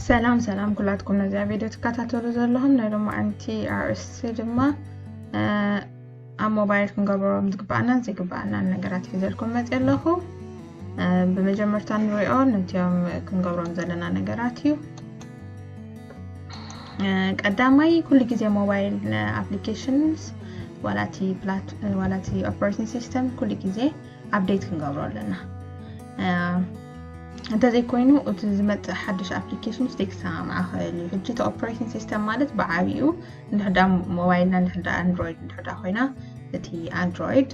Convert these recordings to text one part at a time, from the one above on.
ሰላም ሰላም ኩላትኩም ነዚኣ ቪድዮ ትከታተሉ ዘለኹም። ናይ ሎማዓንቲ ኣርእስቲ ድማ ኣብ ሞባይል ክንገብሮም ዝግባኣናን ዘይግባኣናን ነገራት ሒዘልኩም መፅእ ኣለኹ። ብመጀመርታ ንሪኦ ነቲኦም ክንገብሮም ዘለና ነገራት እዩ። ቀዳማይ ኩሉ ግዜ ሞባይል ኣፕሊኬሽንስ ዋላቲ ኦፕሬቲንግ ሲስተም ኩሉ ግዜ ኣፕዴት ክንገብሮ ኣለና። እንተዘይኮይኑ እቲ ዝመፅእ ሓድሽ ኣፕሊኬሽንስ ዘይክሰማማዕ ክእል እዩ። ሕጂ እቲ ኦፕሬቲንግ ሲስተም ማለት ብዓብኡ እንድሕዳ ሞባይልና እንድሕዳ ኣንድሮይድ እንድሕዳ ኮይና እቲ ኣንድሮይድ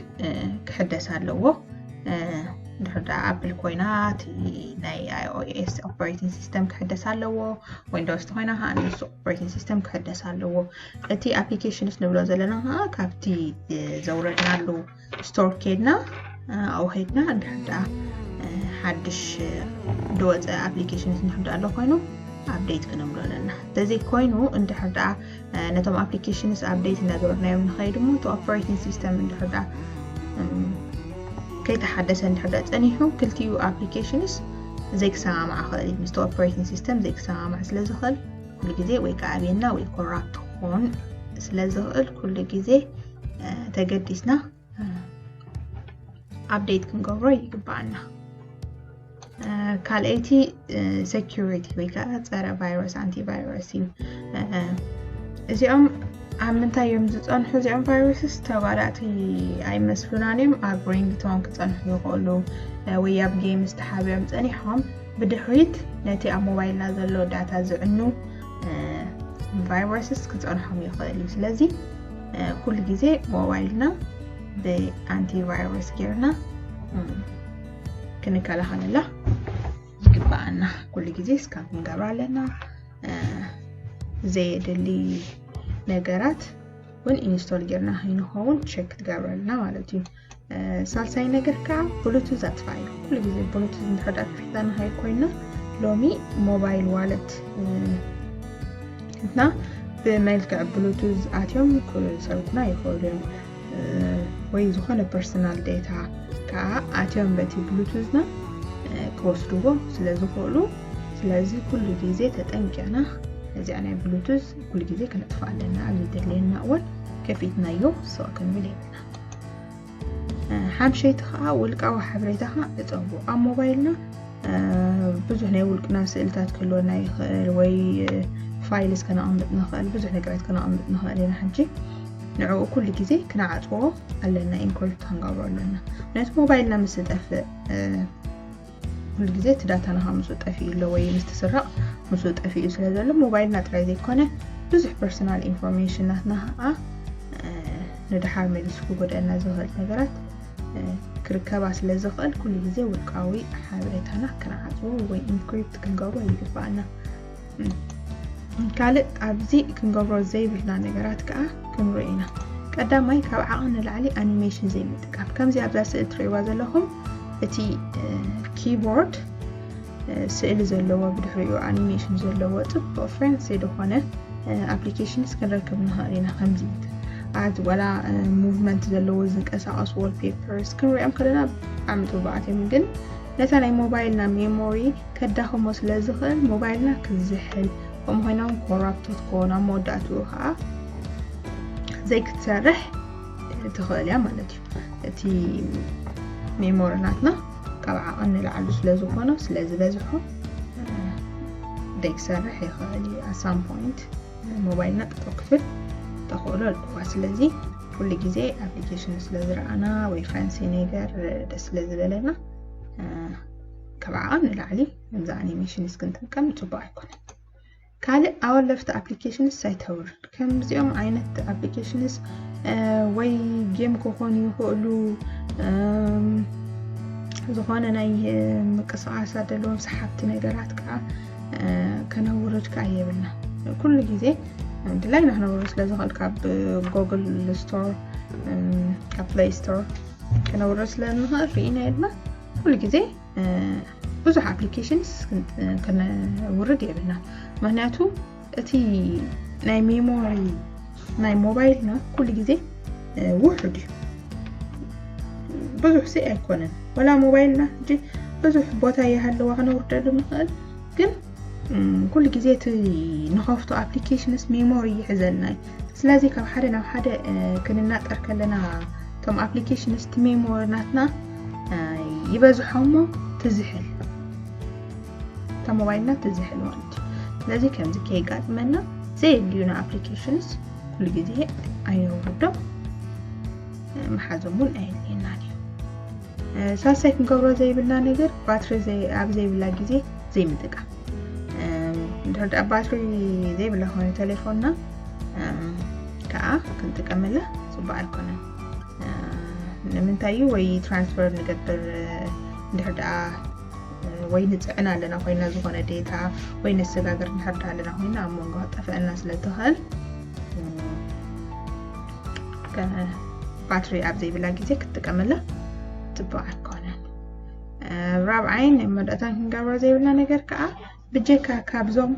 ክሕደስ ኣለዎ። እንድሕዳ ኣፕል ኮይና እቲ ናይ iOS ኦፕሬቲንግ ሲስተም ክሕደስ ኣለዎ። ዊንዶውስ ተኮይና ከዓ ንሱ ኦፕሬቲንግ ሲስተም ክሕደስ ኣለዎ። እቲ ኣፕሊኬሽንስ ንብሎ ዘለና ከዓ ካብቲ ዘውረድናሉ ስቶር ከድና ኣብኡ ከድና እንድሕዳ ሓድሽ ዝወፀ ኣፕሊኬሽንስ እንድሕዳ ኣሎ ኮይኑ ኣፕዴት ክንብሎ ኣለና። እንተዘይኮይኑ እንድሕዳ ነቶም ኣፕሊኬሽንስ ኣፕዴት እናገበርናዮም ንኸይድ እሞ እቲ ኦፕሬቲንግ ሲስተም እንድሕዳ ከይተሓደሰ እንድሕዳ ፀኒሑ ክልቲኡ ኣፕሊኬሽንስ ዘይክሰማማዕ ክእል እዩ። ምስቲ ኦፕሬቲንግ ሲስተም ዘይክሰማማዕ ስለ ዝኽእል ኩሉ ግዜ ወይ ከዓብየና ወይ ኮራፕት ክኾን ስለ ዝኽእል ኩሉ ግዜ ተገዲስና ኣፕዴት ክንገብሮ ይግባኣና። ካልኣይቲ ሴኪሪቲ ወይ ከዓ ፀረ ቫይረስ ኣንቲቫይረስ እዩ። እዚኦም ኣብ ምንታይ እዮም ዝፀንሑ? እዚኦም ቫይረስስ ተባላእቲ ኣይመስሉናን እዮም። ኣብ ሪንግቶን ክፀንሑ ይኽእሉ ወይ ኣብ ጌምስ ተሓቢኦም ፀኒሖም ብድሕሪት ነቲ ኣብ ሞባይልና ዘሎ ዳታ ዝዕኑ ቫይረስስ ክፀንሖም ይኽእል እዩ። ስለዚ ኩሉ ግዜ ሞባይልና ብኣንቲቫይረስ ጌርና ክንከላኸለላ ይግባኣና። ኩሉ ግዜ ስካን ክንገብራ ኣለና። ዘየድሊ ነገራት እውን ኢንስቶል ጌርና ከይንኸውን ቸክ ክትገብረልና ማለት እዩ። ሳልሳይ ነገር ከዓ ብሉቱዝ ኣጥፋእ እዩ። ኩሉ ግዜ ብሉቱዝ እንድሕር ኣጥፊእና ንኸይድ ኮይና ሎሚ ሞባይል ዋለት እና ብመልክዕ ብሉቱዝ ኣትዮም ክሰርቁና ይኽእሉ እዮም። ወይ ዝኾነ ፐርሰናል ዴታ ከዓ ኣትዮም በቲ ብሉቱዝና ክወስድዎ ስለ ዝኽእሉ፣ ስለዚ ኩሉ ግዜ ተጠንቂቕና ነዚኣ ናይ ብሉቱዝ ኩሉ ግዜ ክነጥፍኣ ኣለና። ኣብ ዘድልየና እዋን ከፊትናዮ ስቕ ክንብል የብልና። ሓምሸይቲ ከዓ ውልቃዊ ሓበሬታኻ እፀቡ። ኣብ ሞባይልና ብዙሕ ናይ ውልቅና ስእልታት ክህልወና ይኽእል ወይ ፋይልስ ከነቐምጥ ንኽእል፣ ብዙሕ ነገራት ከነቐምጥ ንኽእል ኢና። ሕጂ ንዕኡ ኩሉ ግዜ ክነዓፅዎ ኣለና፣ ኢንክሪፕት ክንገብሮ ኣለና። ምክንያቱ ሞባይልና ምስ ዝጠፍእ ኩሉ ግዜ እቲ ዳታና ካብ ምስኡ ጠፊኡ ኣሎ ወይ ምስ ተሰረቕ ምስኡ ጠፊኡ ስለ ዘሎ ሞባይልና ጥራይ ዘይኮነ ብዙሕ ፐርሰናል ኢንፎርሜሽን ናትና ከዓ ንድሓር መሊሱ ክጎድኣና ዝኽእል ነገራት ክርከባ ስለ ዝኽእል ኩሉ ግዜ ውልቃዊ ሓበሬታና ክንዓፅዎ ወይ ኢንክሪፕት ክንገብሮ ይግባኣና። ካልእ ኣብዚ ክንገብሮ ዘይብልና ነገራት ከዓ ክንርኢ ኢና። ቀዳማይ ካብ ዓቐን ንላዕሊ ኣኒሜሽን ዘይምጥቃም። ከምዚ ኣብዛ ስእሊ ትርእይዋ ዘለኹም እቲ ኪቦርድ ስእሊ ዘለዎ ብድሕሪኡ ኣኒሜሽን ዘለዎ ፅቡቕ ፋንሲ ዝኾነ ኣፕሊኬሽንስ ክንረክብ ንኽእል ኢና። ከምዚ ኣት ዋላ ሙቭመንት ዘለዎ ዝንቀሳቐሱ ዋልፔፐርስ ክንሪኦም ከለና ብጣዕሚ ፅቡቓት እዮም፣ ግን ነታ ናይ ሞባይልና ሜሞሪ ከዳኽሞ ስለ ዝኽእል ሞባይልና ክዝሕል ከምኡ ኮይና እውን ኮራፕት ክትከውን ኣብ መወዳእትኡ ከዓ ዘይክትሰርሕ ትኽእል እያ ማለት እዩ። እቲ ሜሞሪ ናትና ካብ ዓቐን ንላዕሊ ስለ ዝኾነ ስለ ዝበዝሖ ዘይክሰርሕ ይኽእል እዩ። ኣት ሳም ፖይንት ሞባይልና ጠጠው ክብል ተኽእሎ ኣለዋ። ስለዚ ኩሉ ግዜ ኣፕሊኬሽን ስለ ዝረኣና ወይ ፋንሲ ነገር ደስ ስለ ዝበለና ካብ ዓቐን ንላዕሊ ከምዚ ኣኒሜሽንስ ክንጥቀም ፅቡቕ ኣይኮነን። ካልእ ኣወለፍቲ ኣፕሊኬሽንስ ኣይተውርድ። ከምዚኦም ዓይነት ኣፕሊኬሽንስ ወይ ጌም ክኾኑ ይኽእሉ፣ ዝኾነ ናይ ምንቅስቃሳት ዘለዎም ሰሓብቲ ነገራት ከዓ ከነውርድ ከዓ የብልና። ኩሉ ግዜ ድላይና ክነውርድ ስለ ዝኽእል ካብ ጎግል ስቶር፣ ካብ ፕሌይ ስቶር ከነውርድ ስለ ንኽእል ርኢና የብልና። ኩሉ ግዜ ብዙሕ ኣፕሊኬሽንስ ከነውርድ የብልና። ምክንያቱ እቲ ናይ ሜሞሪ ናይ ሞባይልና ኩሉ ግዜ ውሑድ እዩ። ብዙሕ ሲ ኣይኮነን። ወላ ሞባይልና ሕጂ ብዙሕ ቦታ ይሃለዋ ክነውርደሉ ንኽእል፣ ግን ኩሉ ግዜ እቲ ንኸፍቶ applications memory ይሕዘልና እዩ። ስለዚ ካብ ሓደ ናብ ሓደ ክንናጠር ከለና እቶም applications እቲ memory ናትና ይበዝሖ እሞ ትዝሕል፣ እታ ሞባይልና ትዝሕል ማለት እዩ። ስለዚ ከምዚ ከይጋጥመና ዘየድልዩና applications ኩሉ ግዜ ኣይነውርዶም፣ ምሓዞም እውን ኣየድልየናን እዩ። ሳልሳይ ክንገብሮ ዘይብልና ነገር ባትሪ ኣብ ዘይብላ ግዜ ዘይምጥቃም። እንድሕር ደኣ ባትሪ ዘይብላ ኮይኑ ቴሌፎንና ከዓ ክንጥቀመላ ፅቡቅ ኣይኮነን። ንምንታይ እዩ ወይ transfer ንገብር እንድሕር ደኣ ወይ ንፅዕን ኣለና ኮይና ዝኾነ data ወይ ነሰጋግር እንድሕር ደኣ ኣለና ኮይና ኣብ መንጎ ክጠፍአና ስለ ትኽእል ባትሪ ኣብ ዘይብላ ግዜ ክትጥቀመላ ፅቡቅ ኣይኮነን። ራብዓይን መወዳእታን ክንገብሮ ዘይብልና ነገር ከዓ ብጀካ ካብዞም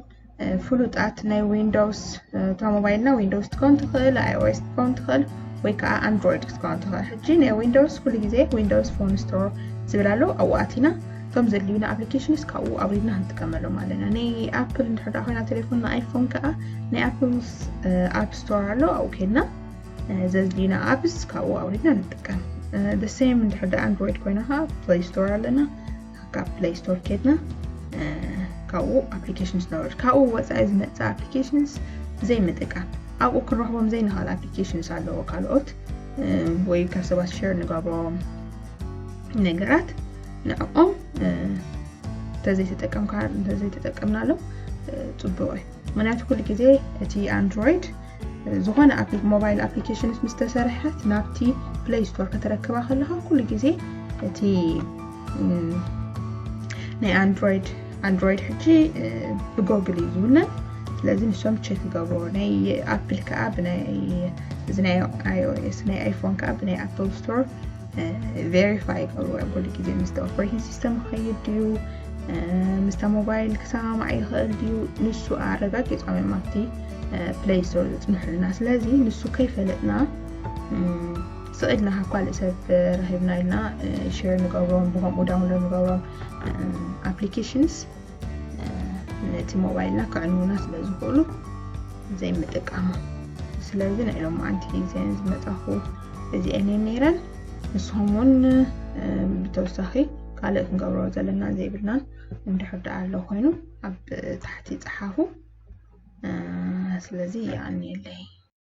ፍሉጣት ናይ ዊንዶውስ እታ ሞባይልና ዊንዶውስ ክትከውን ትኽእል፣ iOS ክትከውን ትኽእል ወይ ከዓ ኣንድሮይድ ክትከውን ትኽእል። ሕጂ ናይ ዊንዶውስ ኩሉ ግዜ ዊንዶውስ ፎን ስቶር ዝብል ኣሎ፣ ኣብኡ ኣቲና እቶም ዘድልዩና applications ካብኡ ኣውሪድና ክንጥቀመሎም ኣለና። ናይ ኣፕል እንድሕር ደኣ ኮይና ቴሌፎን ንኣይፎን ከዓ ናይ ኣፕል app store ኣሎ፣ ኣብኡ ከድና ዘድልዩና apps ካብኡ ኣውሪድና ንጥቀም። The same እንድሕር ደኣ ኣንድሮይድ ኮይና ከዓ ፕሌይ ስቶር ኣለና፣ ካብ ፕሌይ ስቶር ከድና ካብኡ applications ነውርድ። ካብኡ ወፃኢ ዝመፅእ applications ዘይምጥቃም። ኣብኡ ክንረኽቦም ዘይንኽእል applications ኣለዎ ካልኦት ወይ ካብ ሰባት share ንገብሮም ነገራት ንዕኦም እንተዘይተጠቀምካ እንተዘይተጠቀምናሎም ፅቡቅ እዩ። ምክንያቱ ኩሉ ግዜ እቲ ኣንድሮይድ ዝኾነ ሞባይል applications ምስ ተሰርሐት ናብቲ ፕሌይ ስቶር ከተረክባ ከለካ ኩሉ ግዜ እቲ ናይ ኣንድሮይድ ኣንድሮይድ ሕጂ ብጎግል እዩ ዝውነን። ስለዚ ንሶም ቸክ ይገብርዎ። ናይ ኣፕል ከዓ ብናይ እዚ ናይ iOS ናይ ኣይፎን ከዓ ብናይ ኣፕል ስቶር ቬሪፋይ ይገብርዎ ኩሉ ግዜ ምስቲ ኦፕሬቲንግ ሲስተም ክኸይድ ድዩ ምስታ ሞባይል ክሰማማዕ ይኽእል ድዩ ንሱ ኣረጋጊፆም እዮም ኣብቲ ፕሌይ ስቶር ዘፅንሑልና። ስለዚ ንሱ ከይፈለጥና ስቕ ኢልና ካብ ካልእ ሰብ ረኺብና ኢልና share ንገብሮም ብከምኡ download ንገብሮም applications ነቲ ሞባይልና ከዕንዉና ስለ ዝኽእሉ ዘይምጥቃሙ። ስለዚ ናይ ሎማዓንቲ ጊዜን ዝመፃኹ እዚአን እየን ነይረን። ንስኹም እውን ብተወሳኺ ካልእ ክንገብሮ ዘለና ዘይብልናን እንድሕር ደኣ ኣሎ ኮይኑ ኣብ ታሕቲ ፀሓፉ። ስለዚ የቐንየለይ።